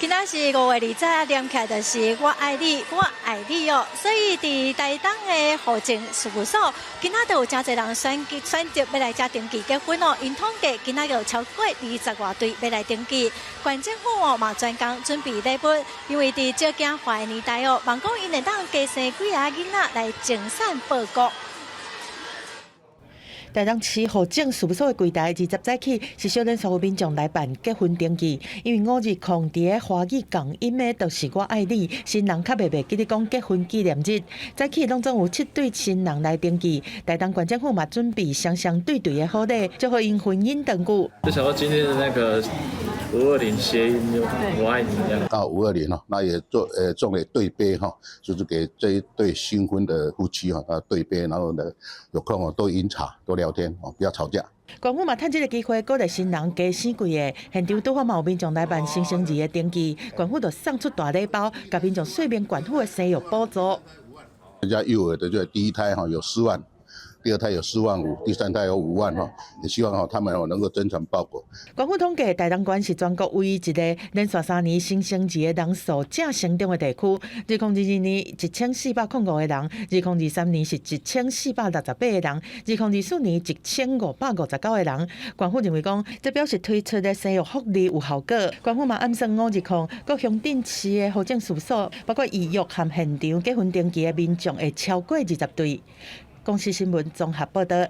今仔是5月20，連起來就是我愛你，我愛你哦。所以佇台東的戶政事務所，今仔就有誠濟人選擇欲來遮登記結婚哦。𪜶統計今仔有超過二十外對欲來登記。縣政府哦嘛專工準備禮物，因為佇少子化的年代哦，望講𪜶會當加生幾個囡仔來增產報國。台東市戶政事務所的櫃台，20早起是小連所有民眾來辦結婚登記，因為520佇咧華語共音的，就是我愛你，新人較袂記得講結婚紀念日。早起攏總有七對新人來登記，台東縣政府嘛準備雙雙對對的好禮，祝賀𪜶婚姻長久。就想到今天的那個520諧音就我愛你這樣。到520哦，那也做送了對杯哈，就是給這一對新婚的夫妻哈，啊對杯，然後呢有空哦多飲茶多聊天哦，不要吵架。縣府嘛趁這个機會鼓勵新人加生幾個，現場拄好嘛有民眾來辦新生兒的登記，縣府就送出大禮包，共民眾說明縣府的生育補助。人家幼兒的就第一胎哈有4萬，第二胎有4萬5，第三胎有5萬哈，也希望哈他們哦能夠增產報國。縣府統計，台東縣是全國唯一一個連續3年新生兒的人數正成長的地區。2022年1405個人，2023年是1468個人，2024年1559個人。縣府認為講，這表示推出的生育福利有效果。縣府嘛暗算520各鄉鎮市的戶政事務所，包括預約和現場結婚登記的民眾會超過20對。公視新聞綜合報導。